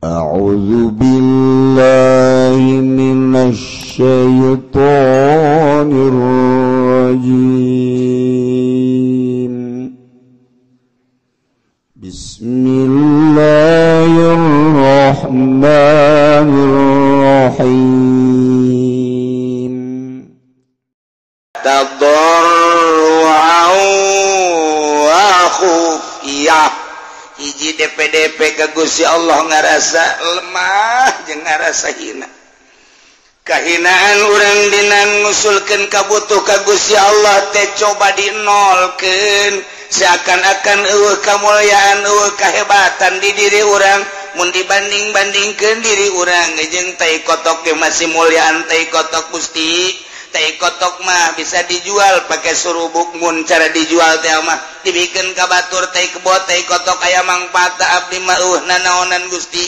أعوذ بالله من الشيطان الرجيم. بسم الله الرحمن الرحيم. تضرعا وخفية. Hiji DPDP ke Gusti Allah ngarasa lemah jeung ngarasa hina. Kahinaan urang dina ngusulkeun kabutuh ka Gusti Allah teh coba dinolkeun, seakan-akan eueuh kamulyaan eueuh kahebatan di diri urang mun dibanding-bandingkeun diri urang jeung tai kotok ge masih mulyaan tai kotok Gusti. Tai kotok mah bisa dijual pakai surubuk, mun cara dijual teh mah dibikeun ka batur tai kebot tai kotok aya mangfaat abdi mah eueuh nanaonan Gusti.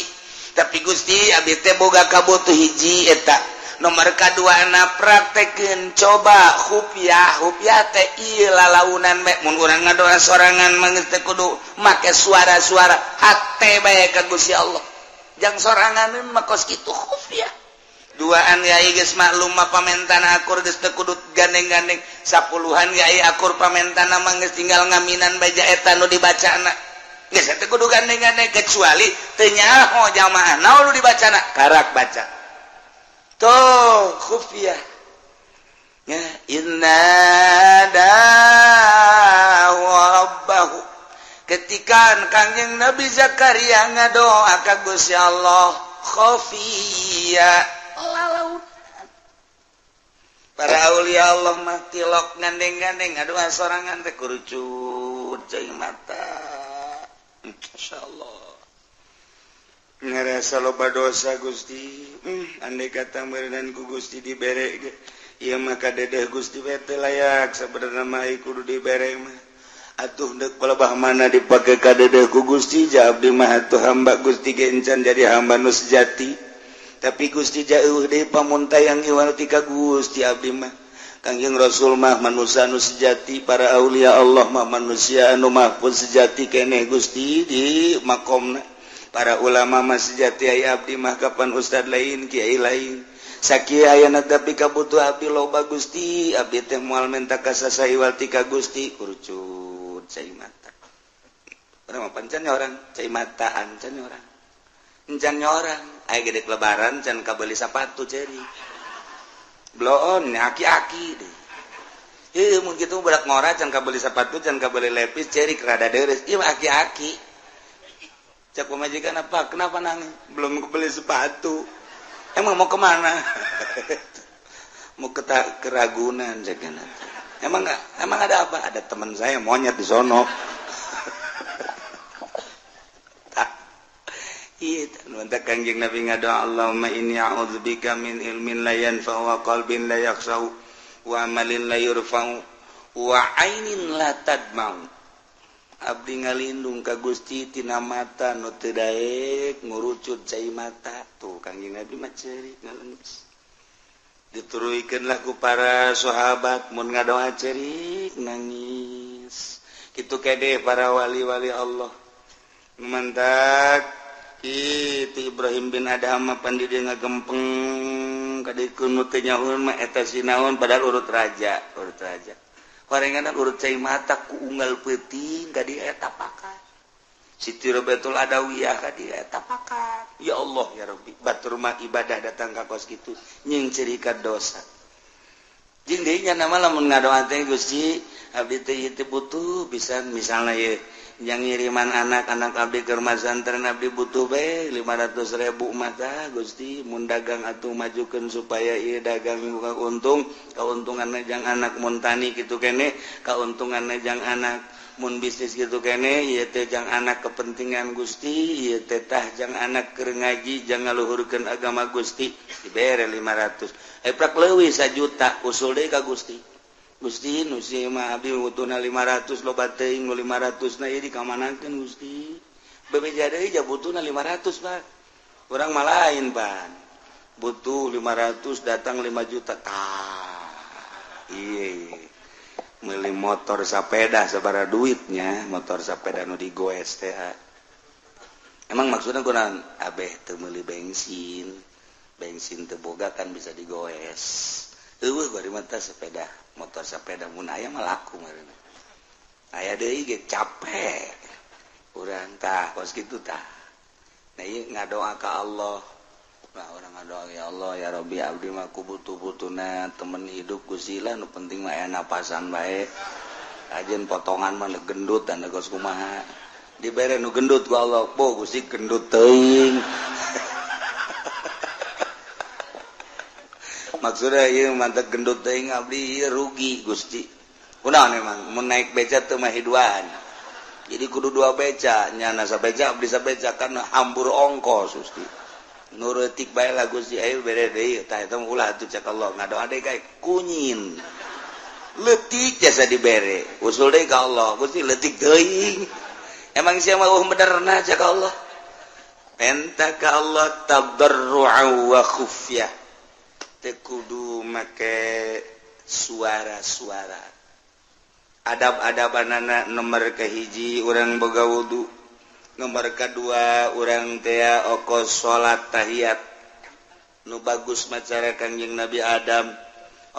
Tapi Gusti abdi teh boga kabutuh hiji eta. Nomor kaduana praktekeun coba khufiah. Khufiah teh ieu lalaunan bae mun urang ngadoa sorangan mah geus teu kudu make suara-suara, hate bae ka Gusti Allah. Jang sorangan mah kos kitu khufiah. Duaan yai geus maklum mah pamentana akur geus teu kudu gandeng-gandeng. Sapuluhan yai akur pamentana mah geus tinggal ngaminan baja eta nu dibacana. Geus teu kudu gandeng-gandeng kecuali teu nyaho jamaah naon nu dibacana karak baca. Tuh khufiah. Ya inna rabbahu. Ketika Kangjeng Nabi Zakaria ngadoa ka Gusti Allah khafiyah. Lalaunan. Para aulia Allah mah tilok gandeng-gandeng ngadoa sorangan teh kurucut cai mata. Masyaallah. Ngerasa loba dosa Gusti. Andai kata meureunnan ku Gusti dibere ge ieu mah kadedeh Gusti we teu layak sabenerna mah kudu dibere mah. Atuh deuk palebah mana dipake kadedeh ku Gusti ja abdi mah atuh hamba Gusti ge encan jadi hamba nu sejati. Tapi Gusti jauh deui pamuntayang iwal ti ka Gusti abdi mah. Kangjeng Rasul mah manusia anu sejati, para aulia Allah mah manusia anu mahfuz sejati keneh Gusti di makomna. Para ulama mah sejati aya abdi mah kapan ustad lain kiai lain. Sakieu ayana tapi kabutuh abdi loba Gusti, abdi teh moal menta ka sasa iwal ti ka Gusti kurucut cai mata. Urang mah pancan orang cai mata ancan orang. Encan orang aya gede lebaran can kabeli sapatu ceri. Bloon aki-aki deh. Heuh mun kitu budak ngora can kabeli sapatu can kabeli lepis ceri rada deres. Ieu mah aki-aki. Cak pemajikan apa? Kenapa nangis? Belum kebeli sepatu. Emang mau kemana? Mau ke Ragunan cakana. Emang enggak? Emang ada apa? Ada teman saya monyet di sono. Iya, mantap Kangjeng Nabi ngadoa Allahumma inni a'udzubika min ilmin la yanfa'u wa qalbin la yakhsha'u wa amalin la yurfa'u wa ainin la tadma'u. Abdi ngalindung ka Gusti tina mata nu teu daek ngurucut cai mata. Tuh Kangjeng Nabi mah ceurik ngalengis. Dituruikeun lah ku para sahabat mun ngadoa ceurik nangis. Kitu kede para wali-wali Allah. Mantak itu Ibrahim bin Adham mah pan di dieu ngagempeng kadikeun nu teu nyahoeun mah eta sinaon padahal urut raja, urut raja. Horenganan urut cai mata ku unggal peuting ka dieu eta pakat. Siti Robiatul Adawiyah ka dieu eta pakat. Ya Allah ya Rabbi, batur mah ibadah datang ka kos kitu nying cerika dosa. Jeung deui nya nama lamun ngadoa teh Gusti abdi teh ieu teh butuh pisan misalna ieu yang ngiriman anak-anak abdi ke rumah santren abdi butuh bae 500.000 mah tah Gusti mun dagang atuh majukeun supaya ieu dagang buka untung, kauntunganna jang anak mun tani kitu keneh, kauntunganna jang anak mun bisnis kitu keneh, ieu teh jang anak kepentingan Gusti, ieu teh tah jang anak keur ngaji jang ngaluhurkeun agama Gusti dibere 500. Prak leuwih 1 juta usul deui ka Gusti. Gusti nu si mah abdi butuhna 500 loba teuing nu 500 na ieu dikamanakeun Gusti. Bebeja deui ja butuhna 500 Pak. Urang mah lain Pan. Butuh 500 datang 5 juta. Tah. Ieu meuli motor sapeda sabaraha duitnya, motor sapeda nu digoes teh. Emang maksudnya kunaon? Abeh teu meuli bensin. Bensin teu boga kan bisa digoes. Eueuh bari mah sepeda, motor sepeda mun aya mah laku meureun. Aya deui ge capek. Urang tah kos kitu tah. Nah ieu ngadoa ka Allah. Nah urang ngadoa ya Allah ya Rabbi abdi mah ku butuh-butuhna temen hidup Gusti lah nu penting mah aya napasan bae. Ajeun potongan mah gendut dan kos kumaha. Dibere nu gendut ku Allah, bo Gusti gendut teuing. Maksudnya ieu mantep gendut teuing abdi ieu rugi Gusti. Kunaon emang mun naik beca teu mah hiduan. Jadi kudu dua beca, nyana sabeca abdi sabeca kan hambur ongkos Gusti. Nurutik bae lah Gusti ayo bere deui tah eta mah ulah atuh cek Allah ngadoa deui kae kunyin. Leutik jasa dibere, usul deui ka Allah Gusti leutik teuing. Emang sia mah eueuh benerna cek Allah. Enta ka Allah tadarru'a wa khufyah. Teu kudu make suara-suara. Adab-adabanana nomor kahiji urang boga wudu, nomor kadua urang teh okos salat tahiyat. Nu bagus macara Kangjeng Nabi Adam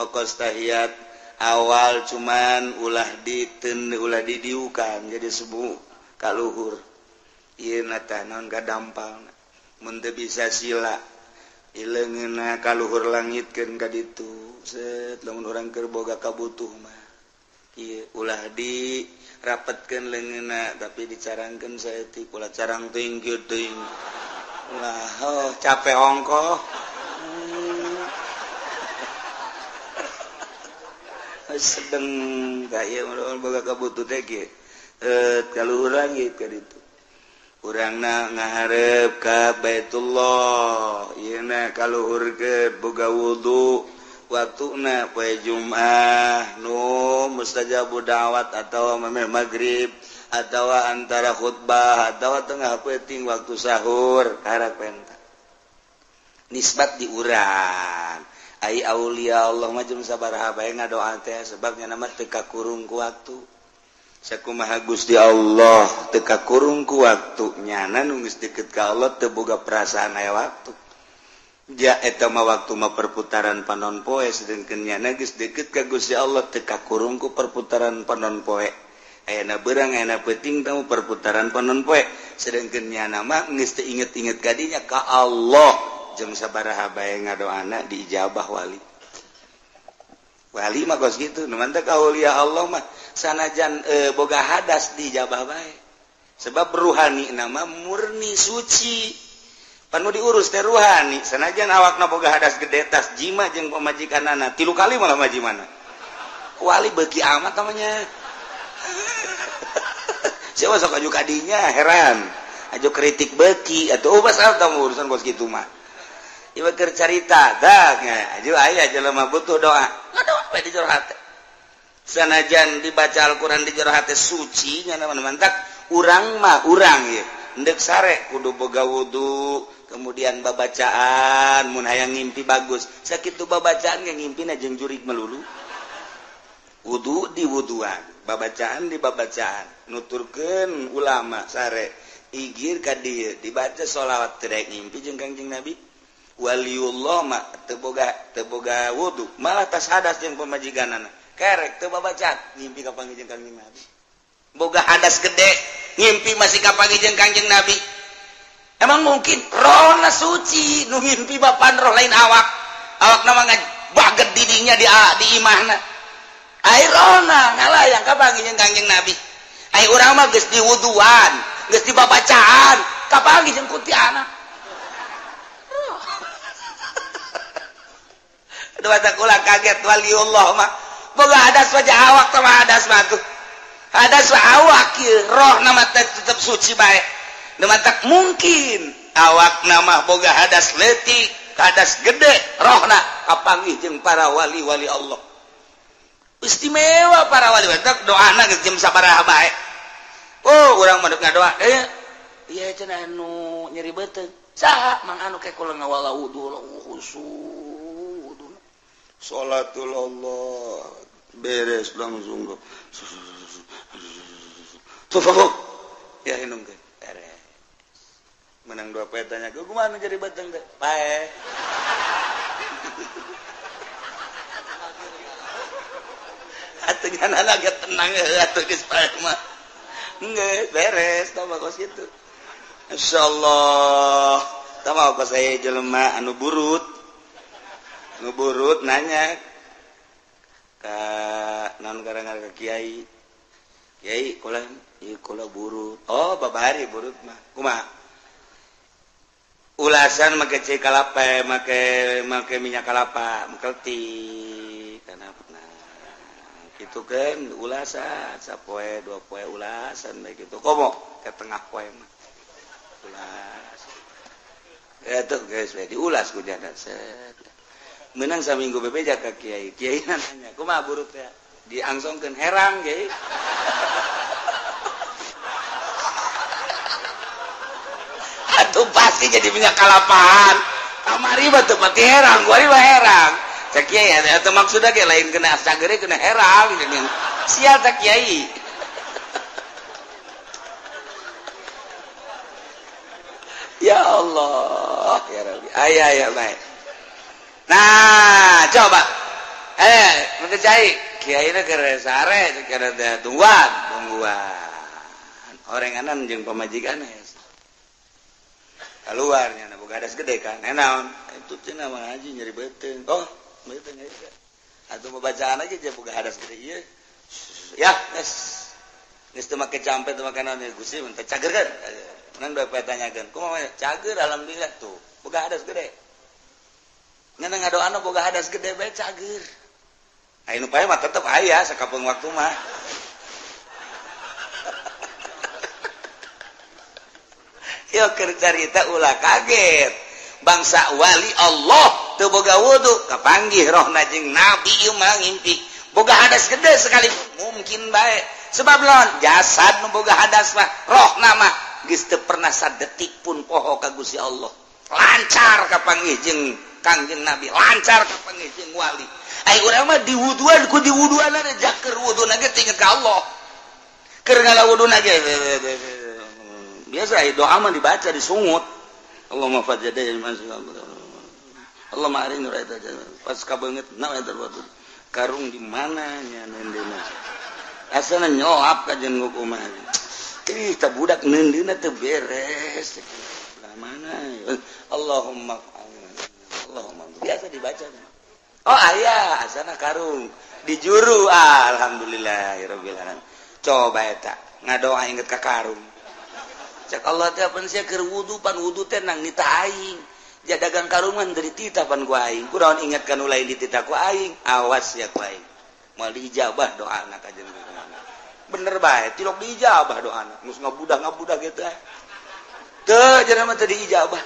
okos tahiyat awal cuman ulah diten ulah didiukan jadi subuh kaluhur. Ieu na tah naon kadampalna mun teu bisa sila ileungeunna kaluhur langitkeun ka ditu set lamun urang keur boga kabutuh mah. Ieu ulah dirapetkeun leungeunna tapi dicarangkeun saeutik ulah carang teuing kieu teuing ulah oh capek ongkoh. Sedeng ka ieu mun boga kabutuh teh kieu kaluhur langit ka ditu urangna ngahareup ka Baitullah ieu na kaluhurkeun boga wudu waktuna poe Jumat nu mustajabu da'wat atau memeh magrib atau antara khutbah atau tengah peuting waktu sahur karak penta nisbat di urang ai aulia Allah mah jeung sabaraha bae ngadoa teh sebab nya mah teu kakurung ku waktu sakumaha Gusti Allah teu kakurung ku waktu nyana nu geus deukeut ka Allah teu boga perasaan aya waktu. Ja eta mah waktu mah perputaran panon poe sedengkeun nyana geus deukeut ka Gusti Allah teu kakurung ku perputaran panon poe. Ayana beurang ayana peuting tamu perputaran panon poe sedengkeun nyana mah geus teu inget-inget ka dinya ka Allah jeung sabaraha bae ngadoana diijabah wali. Wali mah kos kitu nu mantep aulia Allah mah sanajan boga hadas diijabah bae. Sebab ruhani nama murni suci. Panu diurus teh ruhani sanajan awakna boga hadas gede tas jima jeung pamajikanana 3 kali malah majimana. Wali beuki amat namanya. Siapa sok aju kadinya heran. Aju kritik beuki atuh basal tamu urusan kos kitu mah. Ieu keur carita tah aju aya jelema butuh doa. Ngadoa we di jero hate. Sanajan dibaca Al-Qur'an di jero hate suci nya mantak urang mah urang ieu. Endek sare kudu boga wudu kemudian babacaan mun hayang ngimpi bagus sakitu babacaan ge ngimpina jeung jurig melulu wudu di wuduan babacaan di babacaan nuturkeun ulama sare igir ka dieu dibaca sholawat teu daek ngimpi jeung Kangjeng Nabi waliullah mah teu boga wudu malah tas hadas jeung pamajikanana kerek teu babacaan ngimpi ka panggih jeung Kangjeng Nabi boga hadas gede ngimpi masih kapanggih jeung Kangjeng Nabi. Emang mungkin rohna suci nu ngimpi bapan roh lain awak awakna mah baget didinya di imahna ai rohna ngalayang kapanggih jeung Kangjeng Nabi ai urang mah geus diwuduan geus dibabacaan kapanggih jeung kuntianak. Aduh ulah kaget waliullah mah boga hadas wajah awak teh mah hadas mah tuh hadas mah awak ieu rohna mah tetep suci bae. Nu matak mungkin awak nama boga hadas leutik hadas gede rohna kapanggih jeung para wali-wali Allah istimewa para wali matak doana geus jeung sabaraha bae. Oh urang mah ngadoa ieu cenah anu nyeri beuteung saha mang anu ke kula ngawala wudu khusu salatul Allah beres langsung tuh ya hinung beres. Menang 2 poe tanya gua kumaha jadi beteng teh? Pae. Atuh nyana lagi tenang atuh geus pae mah. Geus beres tah mah kos kitu. Insyaallah. Tah mah kos aya jelema anu burut. Anu burut nanya ka naon garangan ka kiai. Kiai kula ieu kula burut. Oh, babari burut mah. Kumaha? Ulasan make cai kalapa, make minyak kalapa, mengkelti kana nah. Gitu kan ulasan sapoe 2 poe ulasan bae gitu. Komo ke tengah poe mah. Ulas. Eta geus we diulas ku jana set. Menang saminggu bebeja ka kiai. Kiai nanya, "Kumaha burut teh?" Diangsongkeun herang kiai. Atuh pasti jadi minyak kalapaan. Kamari mah teu pati herang, kuari mah herang. Cak kiai atuh maksudna ge lain kena sagere kena herang geuning. Sial cak kiai. Ya Allah, ya Rabbi. Aya ya baik. Nah, coba. Mesti cai. Kiai na keur sare keur tungguan, tungguan. Orenganan jeung pamajikan keluarnya na boga hadas gede kan. Naon? Itu cenah mah ngaji nyeri beuteung. Oh, beuteung aja. Atuh bacaan aja je boga hadas gede ieu. Ya, geus. Geus teu make campe teu make naon Gusti mun teh cager kan. Menang dua poe tanyakeun. Kumaha cager alhamdulillah tuh. Boga hadas gede. Ngan ngadoana boga hadas gede bae cager. Aya nu pae mah tetep aya sakapeung waktu mah. Yo keur carita ulah kaget. Bangsa wali Allah teu boga wudu kapanggih rohna jeung nabi ieu mah ngimpi. Boga hadas gede sekali mungkin bae. Sebab lawan jasad nu boga hadas mah rohna mah geus teu pernah sadetik pun poho ka Gusti Allah. Lancar kapanggih jeung Kangjeng Nabi, lancar kapanggih jeung wali. Ai urang mah diwuduan ku diwuduan jaker wuduna ge inget ka Allah. Keur ngalawuduna ge biasa doa mah dibaca disungut. Allahumma fajjada Allahumma arini raita pas kabeungeut na eta karung di mana nya neundeuna. Asana nyoap ka jeung kumaha. Ih ta budak neundeuna teu beres. Lah mana? Allahumma Allahumma biasa dibaca. Oh aya asana karung dijuru alhamdulillahirabbil alamin. Coba eta ngadoa inget ka karung. Cak Allah teh pan sia keur wudu pan wudu teh nang nita aing. Jadagang karungan dari tita pan ku aing. Kunaon inget ka nu lain ditita ku aing. Awas ya ku aing. Moal diijabah doana ka jeung bener bae tilok diijabah doana. Geus ngabudah-ngabudah kitu eh. Teu cenah mah teu diijabah.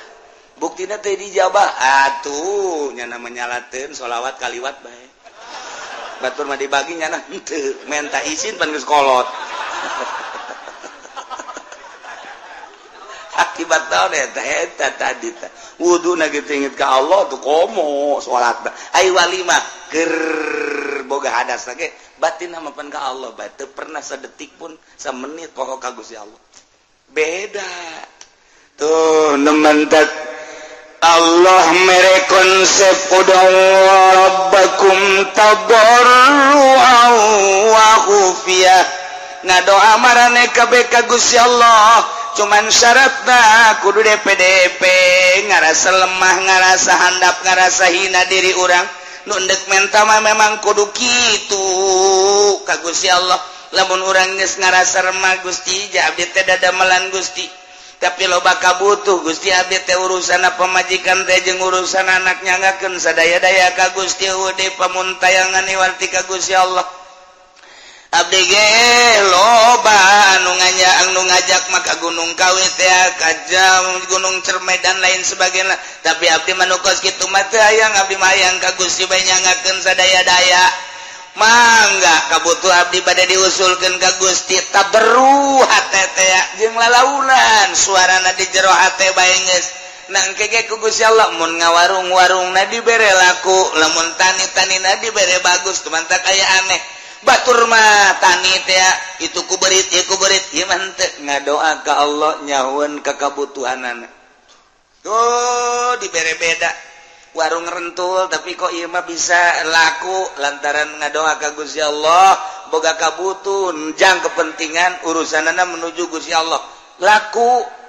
Buktina teu diijabah. Atuh nya menyalateun sholawat kaliwat bae. Batur mah dibagi nyana henteu menta izin pan geus kolot. Akibat naon eta eta tadi teh wuduna kitu inget ka Allah tuh komo salat ai wali mah keur boga hadas ge batin mah pan ka Allah bae teu pernah sedetik pun samenit poho ka Gusti Allah beda tuh nementak Allah mere konsep ud'u rabbakum tadarruan wa khufiyah ngadoa marane kabeh ka Gusti Allah cuman syaratna kudu DPDP ngarasa lemah ngarasa handap ngarasa hina diri urang nu endek menta mah memang kudu kitu ka Gusti Allah lamun urang geus ngarasa remah Gusti ja abdi teh dadamelan Gusti tapi loba kabutuh Gusti abdi teh urusan pamajikan teh jeung urusan anak nyangakeun sadaya-daya ka Gusti eueuh pamuntayangan iwarti ka Gusti Allah abdi ge loba anu nganya anu ngajak maka Gunung Kawi teh ka jam Gunung Cermai dan lain sebagainya tapi abdi mah nu kos kitu mah teu hayang abdi mah hayang ka Gusti bae nyangakeun sadaya-daya mangga kabutuh abdi bade diusulkeun ka Gusti taberru hate teh jeung lalaunan suarana di jero hate bae geus nangke ge ku Gusti Allah mun ngawarung-warungna dibere laku lamun tani-tanina dibere bagus tumantak aya aneh batur mah tani teh itu ku berit ieu ku berit ieu mah henteu ngadoa ka Allah nyahueun ka kabutuhanana Tuh dibere beda warung rentul tapi kok ieu mah bisa laku lantaran ngadoa ka Gusti Allah boga kabutun jang kepentingan urusanana menuju Gusti Allah laku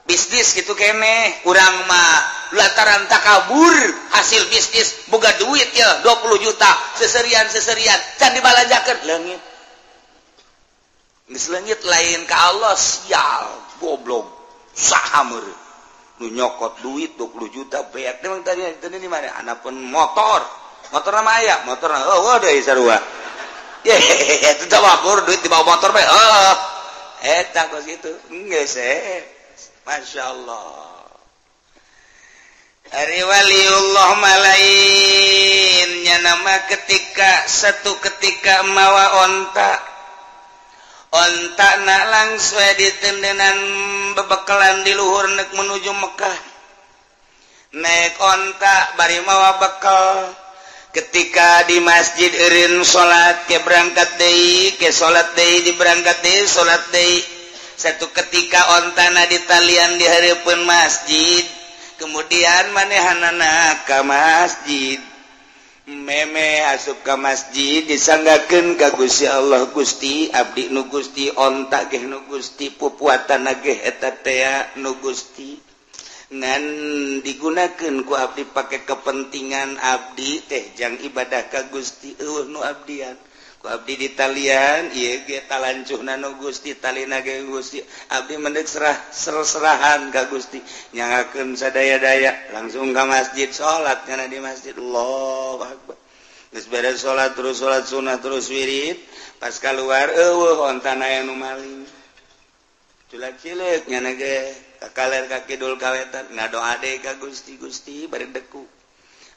bisnis gitu kene urang mah lantaran takabur hasil bisnis boga duit ya 20 juta seserian-seserian can dibalanjakeun leungit geus leungit lain ka Allah sial goblok saha meureun nu nyokot duit 20 juta beak emang tadi di mana anapun motor motor nama aya motor oh deui sarua ye itu tawabur duit dibawa motor bae oh eta kos kitu geus Masya Allah. Ari waliullah malainnya nama ketika satu ketika mawa onta onta nak langsung ditendenan bebekalan di luhur nek menuju Mekah naik onta bari mawa bekal ketika di masjid eureun salat ke berangkat deui ke salat deui di berangkat deui salat deui satu ketika ontana ditalian di hareupeun masjid kemudian manehanana ka masjid meme asup ka masjid disanggakeun ka Gusti Allah Gusti abdi nu Gusti onta geh nu Gusti pupuatana geh eta tea nu Gusti ngan digunakeun ku abdi pake kepentingan abdi teh jang ibadah ka Gusti eueuh nu abdian ku abdi ditalian ieu ge talancuhna nu Gusti talina ge Gusti abdi mendek serah serahan ka Gusti nyangakeun sadaya-daya langsung ka masjid salat nyana di masjid Allahu akbar geus beres salat terus salat sunah terus wirid pas kaluar eueuh ontana aya nu maling culak-cileuk nyana ge ka kaler ka kidul ka wetan ngadoa deui ka Gusti Gusti bari deku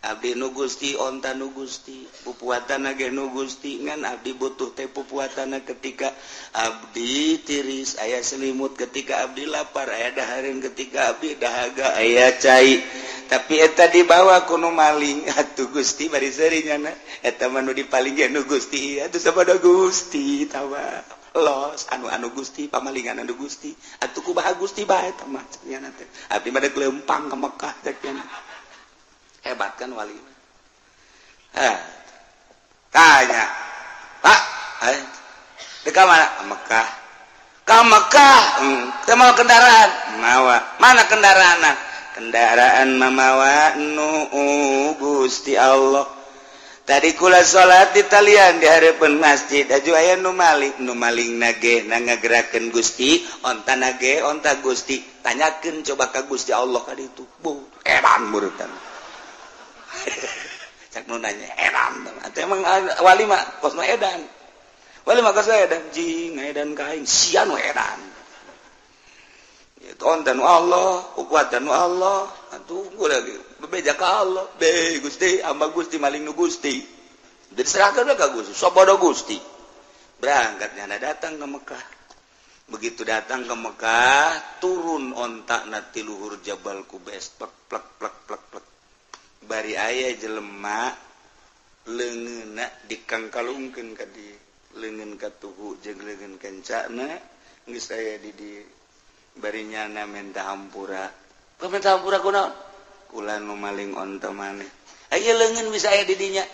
abdi nu Gusti onta nu Gusti pupuatana ge nu Gusti ngan abdi butuh teh pupuatana ketika abdi tiris aya selimut ketika abdi lapar aya dahareun ketika abdi dahaga aya cai tapi eta dibawa ku nu maling atuh Gusti bari seuri nyana eta mah nu dipaling ge nu Gusti atuh sabodo Gusti tawa los anu-anu Gusti pamalingan anu Gusti atuh kumaha Gusti bae eta mah nyana teh abdi mah deuk leumpang ka Mekah cek nyana hebat kan wali tanya Pak deka mana ke Mekah ke Mekah teu mawa kendaraan mawa mana kendaraan kendaraan mamawa nu Gusti Allah tadi kula salat di talian di hareupeun masjid aju aya nu maling nu maling nage na ngagerakeun Gusti onta nage onta Gusti tanyakeun coba ka Gusti Allah ka ditu bu edan murutan cak nu nanya edan atuh emang wali mah kos nu edan wali mah kos edan jing edan ka aing sia nu edan itu onta nu Allah kuatan nu Allah atuh gua lagi bebeja ka Allah be Gusti hamba Gusti maling nu Gusti diserahkeun ka Gusti sabodo Gusti berangkat nyana datang ke Mekah begitu datang ke Mekah turun ontakna ti luhur Jabal Kubes plek plek plek plek plek bari aya jelema leungeunna dikangkalungkeun ka dieu leungeun katuhu jeung leungeun kencana geus aya di dieu bari nyana menta hampura menta hampura kunaon kula nu maling onta maneh aya leungeun bisa aya di dinya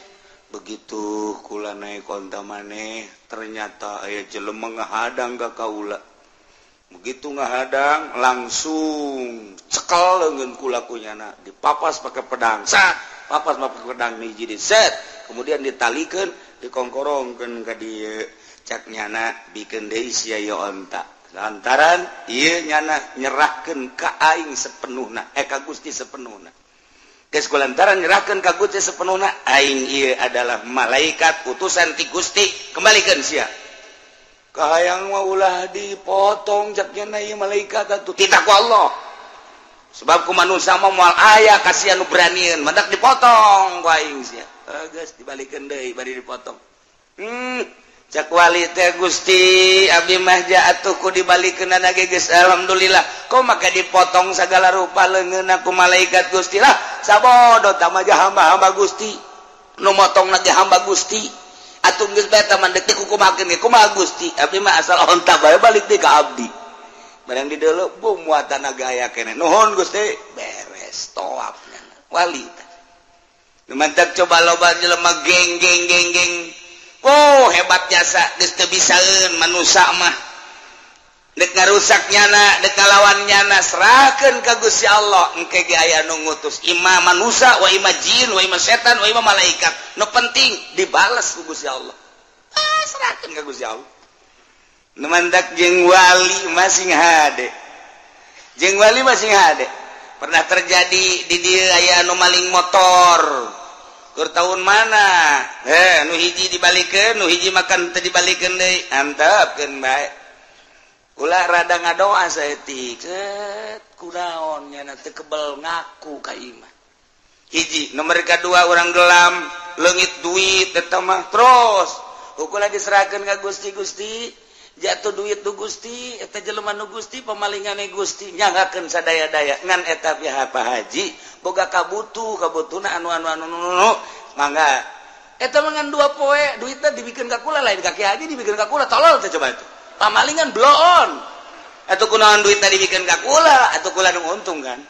begitu kula naik onta maneh ternyata aya jelema ngahadang ka kaula begitu ngahadang langsung cekel leungeun kula ku nyana dipapas pakai pedang sat papas pakai pedang hiji di set kemudian ditalikeun dikongkorongkeun ka dieu cak nyana bikeun deui sia ieu onta lantaran ieu nyana nyerahkeun ka aing sepenuhna ka Gusti sepenuhna geus kulantaran nyerahkeun ka Gusti sepenuhna aing ieu adalah malaikat utusan ti Gusti kembalikeun sia kahayang mah ulah dipotong cak nyana ieu malaikat atuh titah ku Allah sebab ku manusia mah moal aya kasihan nu beranian mantak dipotong ku aing sia geus dibalikeun deui bari dipotong cak wali teh Gusti abdi mah atuh ku dibalikeunana ge geus alhamdulillah kok maka dipotong sagala rupa leungeunna ku malaikat Gusti lah sabodo tah mah hamba-hamba Gusti nu motongna ge hamba Gusti atuh geus bae tah mah deuk dikukumakeun ge kumaha Gusti abdi mah asal onta bae balik deui ka abdi barang di deuleu bu muatan gaya keneh nuhun Gusti beres. Wali. Mantap coba loba jelema geng geng geng geng. Oh hebat jasa geus teu bisaeun manusa mah. Dek ngarusak nyana, dek ngalawan nyana, serahkeun ka Gusti Allah. Engke ge aya nu ngutus ima manusa wa ima jin wa ima setan wa ima malaikat. Nu penting dibales ku Gusti Allah. Ah, serahkeun ka Gusti Allah. Nu mantak jeung wali masing hade. Jeung wali masing hade. Pernah terjadi di dieu aya nu maling motor. Keur tahun mana? Nu hiji dibalikeun, nu hiji makan teu dibalikeun deui. Antepkeun bae. Ulah rada ngadoa saeutik. Set kunaon nyana teu kebel ngaku ka imah. Hiji, nomor kadua urang gelam, leungit duit eta mah terus. Ukur diserahkeun ka Gusti Gusti, jatuh duit nu Gusti, eta jelema nu Gusti, pamalingane Gusti, nyanggakeun sadaya-daya ngan eta pihak Pak Haji boga kabutuh, kabutuhna anu anu anu anu mangga. Eta mah ngan 2 poe duitna dibikeun ka kula lain ka Ki Haji dibikeun ka kula tolol teh coba itu. Pamalingan bloon. Atuh kunaon duitna dibikeun ka kula, atuh kula nu untung kan.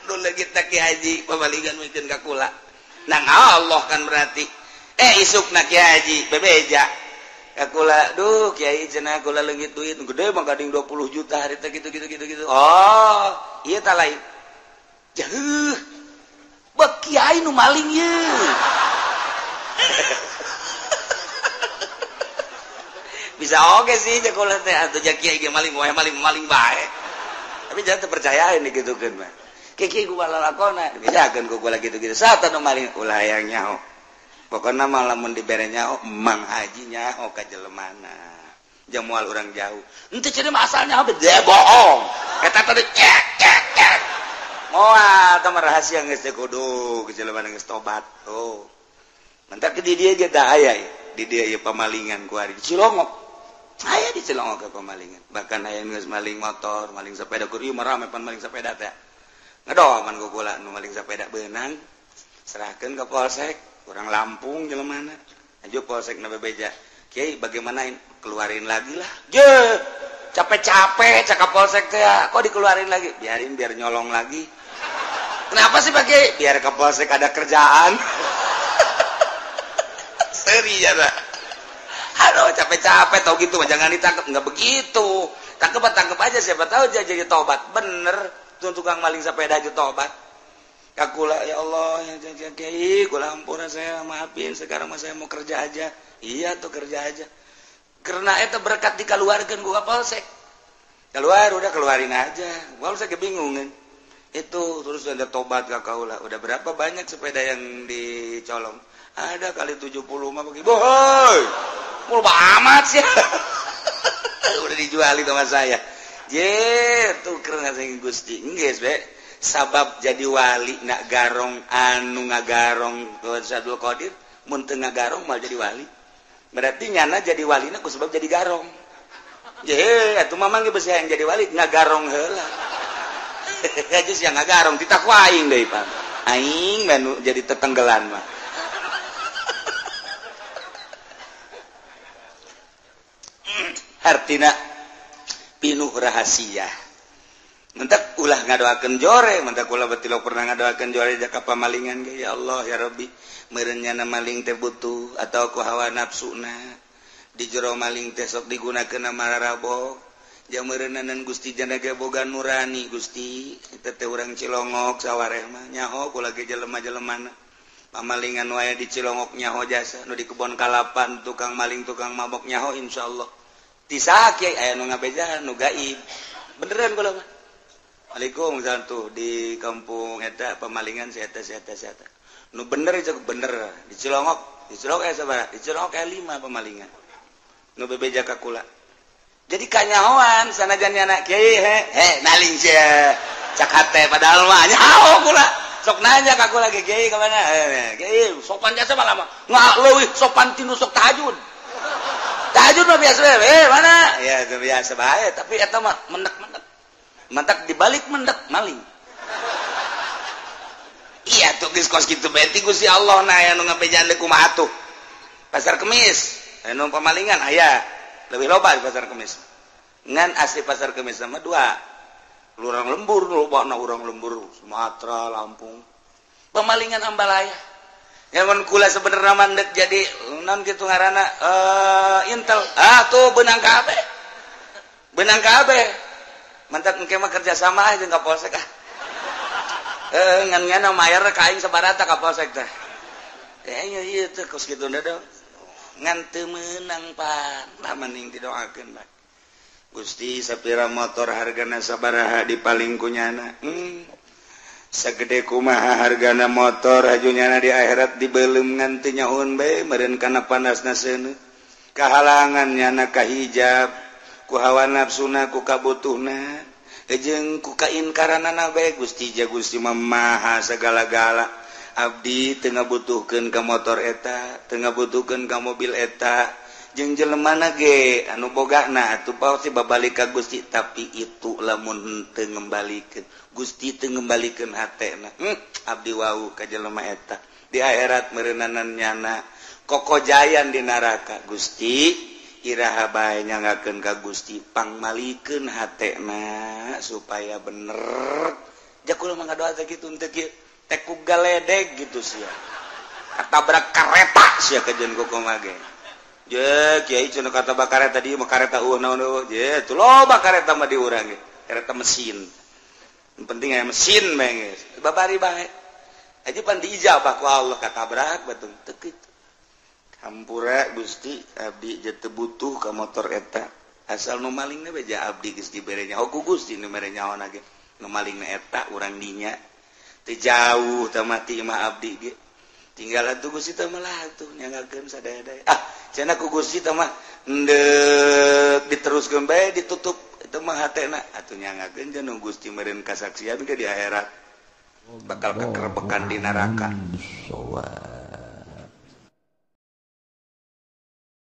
Nu leungit Ki Haji pamalingan mikeun ka kula. Nang Allah kan berarti. Isukna Ki Haji bebeja. Kula duh kiai cenah kula leungit duit gede mah gading 20 juta hari teh gitu gitu gitu gitu. Oh, ieu tah lain. Jauh. Bek kiai nu maling ieu. Bisa oge sih jeung kula teh atuh ja kiai ge maling wae maling maling bae. Tapi jangan terpercayain digitukeun mah. Kiai ku lalakona dibejakeun ku kula gitu-gitu. Saat nu maling ulah hayang nyaho. Pokoknya malah mun dibere nyaho Mang Haji nyaho ka jelemana. Jamual urang jauh. Henteu cenah mah asalnya dia bohong. Eta tadi cek cek cek. Moal tah rahasia geus teh kudu ke jelemana geus tobat. Oh. Mentak di dieu ge tah aya di dieu ieu pamalingan ku ari di Cilongok. Aya di Cilongok ke pamalingan. Bahkan aya geus maling motor, maling sepeda kur ieu mah rame pan maling sepeda teh. Ngadoman ku kula nu maling sepeda beunang. Serahkeun ka polsek. Orang Lampung jelemana aja polsek na bebeja kiai bagaimana keluarin lagi lah je capek-capek cakap polsek teh kok dikeluarin lagi biarin biar nyolong lagi kenapa sih Pak Kiai biar ke polsek ada kerjaan seri ya pak aduh capek-capek tau gitu jangan ditangkap nggak begitu tangkep aja siapa tahu dia jadi tobat bener tuh tukang maling sepeda aja tobat. Kakula ya Allah ya kiai kula ampura saya maafin sekarang mah saya mau kerja aja. Iya tuh kerja aja. Karena eta berkat dikeluarkeun ku polsek. Keluar udah keluarin aja. Polsek kebingungan. Itu terus ada tobat ka kaula. Udah berapa banyak sepeda yang dicolong? Ada kali 70 mah bagi. Bohoi. Mul amat sih. Udah dijualin sama saya. Je tuh karena sing Gusti. Geus be. Sabab jadi wali nak garong anu ngagarong ke Abdul Qadir mun teu ngagarong mal jadi wali berarti nyana jadi walina ku sebab jadi garong je atuh mamang ge beusi hayang jadi wali ngagarong heula aja sia ngagarong titah ku aing deui Pak aing mah jadi tetenggelan mah artina pinuh rahasia. Mentak ulah ngadoakeun jore, mentak ulah betilok pernah ngadoakeun jore jaka pamalingan ge ya Allah ya Rabbi, meureun nyana maling teh butuh atau ku hawa nafsuna. Di jero maling teh sok digunakeun mararabo. Ja meureunanan Gusti jana ge boga nurani Gusti, eta teh urang Cilongok sawareh mah nyaho kula ge jelema-jelemana. Pamalingan wae di Cilongok nyaho jasa, nu di kebon kalapan tukang maling tukang mabok nyaho insyaallah. Ti saha kiai aya nu ngabejaan nu gaib. Beneran kula mah. Waalaikumsalam tuh di kampung eta pemalingan si eta si eta si eta. Nu bener itu bener di Cilongok sabaraha? Di Cilongok aya 5 pemalingan. Nu bebeja ka kula. Jadi kanyahoan sanajan nyana kiai he maling sia. Cak hate padahal mah nyaho kula. Sok nanya ka kula ge kiai ka mana? Kiai sopan jasa malah mah. Nggak leuwih sopan tinu sok tahajud. Tahajud mah biasa we, mana? Ya itu biasa bae, tapi eta mah mendak-mendak. Mendak dibalik mendak maling. Iya tuh geus kos kitu bae ti Gusti Allah na aya nu ngabejaan deui kumaha atuh. Pasar Kemis, anu pamalingan aya. Lebih loba di Pasar Kemis. Ngan asli Pasar Kemis sama dua. Urang lembur lobana urang lembur Sumatera, Lampung. Pemalingan ambalaya. Nyaman kula sebenarnya mandek jadi non kitu ngaranna Intel. Ah tuh benang kabeh. Benang kabeh. Mantap engke mah kerja sama jeung ka polsek ah. Ngan-ngan mayar ka aing sabarata ka polsek teh. Ieu ieu teh kos kitu da. Ngan teu meunang pan. Lah mending didoakeun bae. Gusti sapira motor hargana sabaraha dipaling kunyana. Sagede kumaha hargana motor hajunyana di akhirat dibelum ngan teu nyahoun bae meureun kana panasna seuneu. Kahalangan nyana ka hijab, ku hawa nafsuna, ku kabutuhna, jeung ku kainkaranana bae. Gusti ja Gusti mah maha sagala-gala. Abdi teu ngabutuhkeun ka motor eta, teu ngabutuhkeun ka mobil eta. Jeung jelemana ge anu bogana atuh pasti babalik ka Gusti, tapi itu lamun teu ngembalikeun Gusti teu ngembalikeun hatena. Abdi wau ka jelema eta di akhirat meureunanan nyana kokojayan di neraka. Gusti iraha bae nyangakeun ka Gusti pangmalikeun hatena supaya bener. Ja kula mah ngadoa teh kitu teu kieu teh ku galedeg gitu sia. Katabrak kareta sia kajeun kumaha ge. Je kiai cenah kata kareta di mah kareta eueuh naon eueuh. Je tuh loba kareta mah di urang ge. Kareta mesin. Yang penting aya mesin bae geus. Babari bae. Aja pan diijabah ku Allah katabrak batung teu kitu. Hampura Gusti abdi je teu butuh ka motor eta. Asal nu malingna bae ja abdi geus dibere nyaho ku Gusti nu mere nyaho ge. Nu malingna eta urang dinya. Teu jauh teh mati mah abdi ge. Tinggal atuh Gusti teh mah lah atuh nyangakeun sadaya-daya. Ah cenah ku Gusti teh mah endek diteruskeun bae ditutup itu mah hatena atuh nyangakeun jeung Gusti meureun kasaksian ke di akhirat bakal kekerbekan di neraka.